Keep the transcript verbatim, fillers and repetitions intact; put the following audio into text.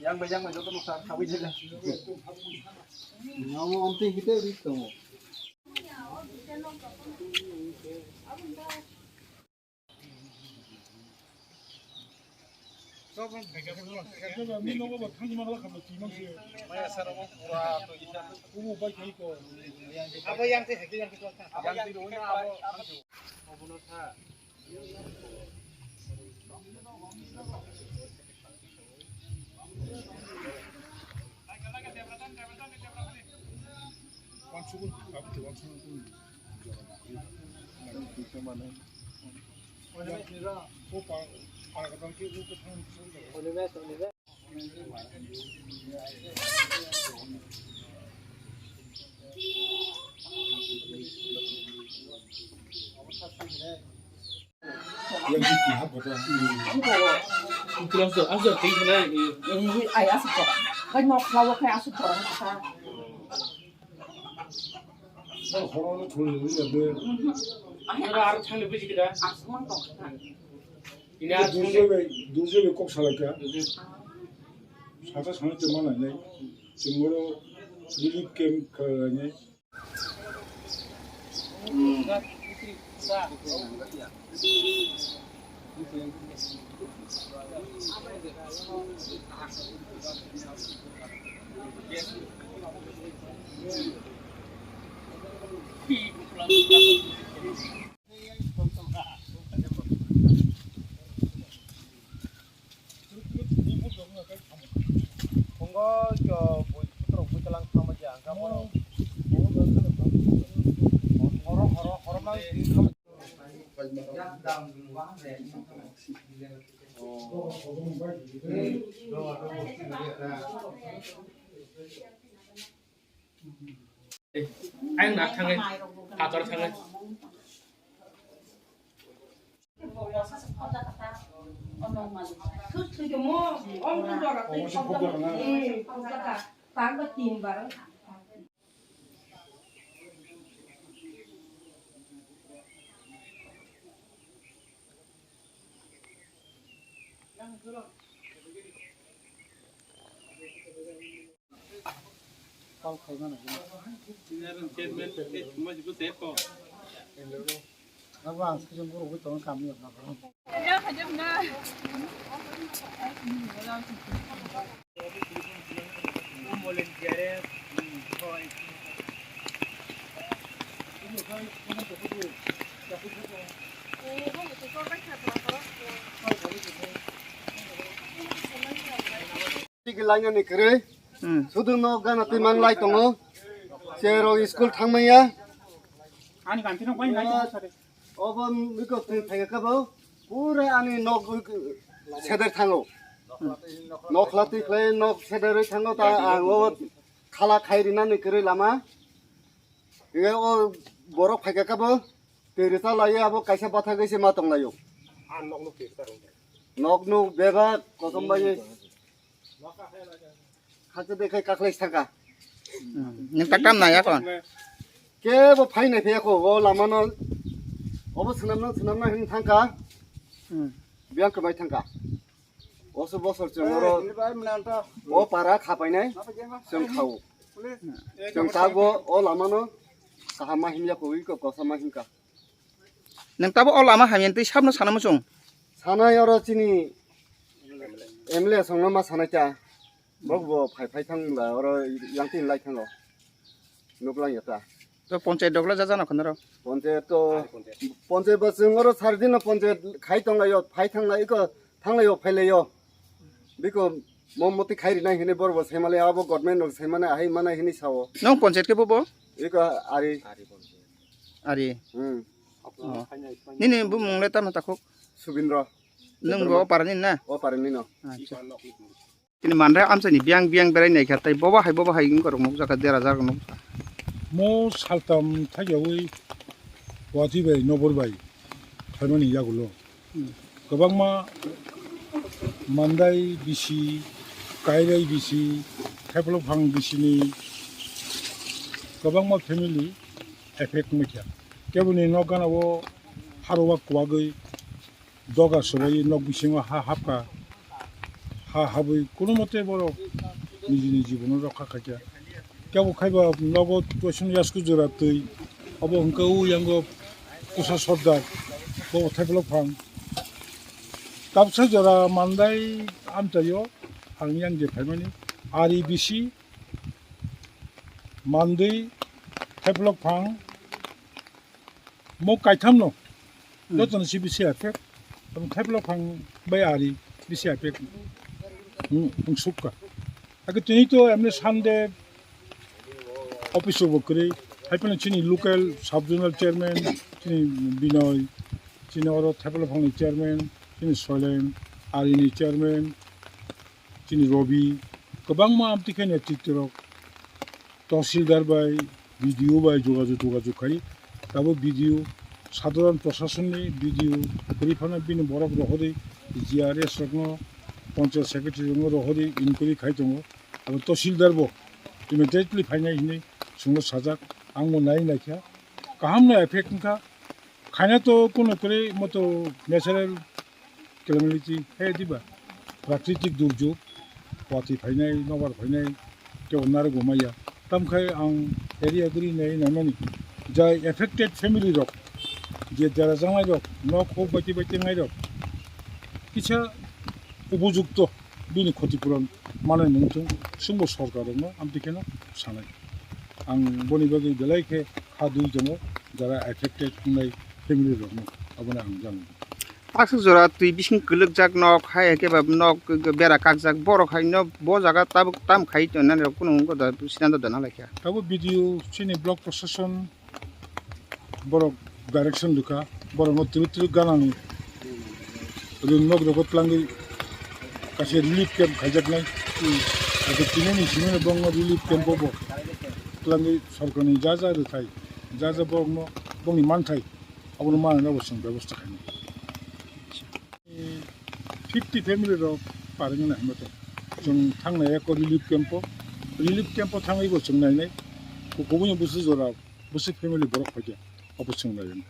Yang bai, yang bai, joto no sa, sawi jela. Yang mo onti hite ri tongo. Yang di pihak kota. Ang ko, ang ko, ang ko, tinggal, eh. Ini ai asuk ko. Kai nok lawa kai asuk ko. Ang horo no thuli ni ya be. Ang horo aro thang ni biji kita. Asuk mang tong kha. Ini asuk durje be, durje be kok salai ka. Sata sana cuma nai nai. Cuma relief camp khalai nai. Tongo, yo, bui, putrok bui talang thangma ya, ang kamo. Horo, horo, horo, mang. Ayang nak thangwi, hator thangwi. Kok khaimano. Engineer chairman, eh, chuma jibo tei ko. Abo ang sijong borok bai tongo kami rok na. Tigi lainani kwrwi. Hmm. Sudu nok gana twi man lai tongo. Cherok school thangmaya. Ani kanti nok bai nai tongo sare. Obo biko twi phaikha kabo. Pura ani nok seder thango. Hmm. Nok khwla twi khlai nok sederwi thango ta ang o khala khai rinani kwrwi lama. Iga o borok phaikha kabo. Twi rwcha lai abo kaisa bathagwi se ma tong laio. Nok nuk bebak kosom bai. Hakhe de khai kaklai thangka. Hmm. Nwng tak tam nai akon. Kebo phai nai phai ako o lama no. Obo swnam no swnam na hin thangka. Hmm. Biang kwbai thangka. Oso bosor chwng oro o para khapai nai chwng khao. Chwng tago o lama no kaham ma himya ko wi ko kosom ma himka. Nwng tabo o lama hamya twi sabno sana muchung? Sanai oro chini M L A songno ma sanai ta. Bok bo phai phai thang la oro yang tin lai thango. Nuk lang ya ta. To ponchayat dogla ja jana khonaro. Ponchayat to, ponchayat bo chwng oro sar dino ponchayat khai tong laio, phai thang lai ko, thang laio, phai laio. Biko mo moti khai rinai hini bor bo sai male abo government rok sai mane ahai mane hini sao. Nong ponchayat ke bo bo? Iko ari. Ari. Hmm. Oh. Nini bumung le tamo takhuk? Subindra. Nung bo o parani na? O parani no. Acha. Tini manre amsani biang biang berai nai kha tai bobo hai bobo hai wngkha rok nukjaka dera jak nukjaka. Mo saltam thaiyawi wati bai nobor bai. Phaimani yagulo. Hmm. Kwbangma Mandai bisi, Kairai bisi, Thaiphlophang bisini kwbangma family effect wngkha. Keboni nok gana o harwa kwagwi doga sobai nok bisingo ha hapkha, ha habwi kuno mote borok nijini jibono rokha khaikha. Kebo khaiba nogo toisong yasku jora twi, abo hwnkhe o yango Kusa Sordar, bo Thaiphlophang. Tabsa jora Mandai amchaio ang yang je phaimani, ari bisi, Mandai, Thaiphlophang, mo kaithamno, hmm, jotono si bisi effect, tamo Thaiphlophang bai ari bisi effect wng, wng sukha. Ake tini to emni Sunday office o bo kwrwi, hai phano chini local sub zonal chairman, chini Binoy, chini oro Thaiphlophangni chairman, chini Soilen, arini chairman, chini Robi, kwbangma amtwi khe netritwrok, Tahsildar bai, B D O bai jogajog, jogajog khai, tabuk B D O, sadharan prosasonni B D O kwrwi phano bini borok rohorwi G R S rokno, Panchayat Secretary rokno rohorwi inquiry khai tongo. Abo Tahsildar bo immediately phainai hinwi chwngno sajak, ang bo nai naikha, kahamno effect wngkha, khaina to kuno kwrwi moto natural calamity, he diba, prakritik durjog, watwi phainai, nobar phainai, kebo narwgwi maya. Tamkhai ang area guri nai naimani, jai affected family rok, je dera jangnai rok, nok hok baiti baiti wngnai rok, kisa upojukto bini khoti puron manai nung thung, chwngbo sorkar rokno amtwi kheno sanai. Ang boni bagwi belai khe kha dui tongo, jara affected wngnai family rokno, abono ang jano. Aswk jora twi bising kwlwkjak nok, hai khe ba nok bera kakjak, borok hai no bo jaga tabuk tam khai tongnani rok kunu wngkha da, sinanda da nang lai kha. Tabuk B D O chini block proshashon borok direction rwkha, borokno twrwk twrwk ganani ring nok rokbo twlangwi kaisa relief camp khaijaknai. Hmm. Abo tinini simi no bongno relief camp o bo twlangwi sorkarni ja ja rwthai, ja ja borokno bongni manthai, abono mananai bo chwng bebosta khainai. Fifty family rok paringna hinwi tong. Chwng thangnai eko relief camp o, relief camp o thangwi bo chwng nainai. Ku-, kubuni busu jora, busu family borok phaikha, abo chwng nainai.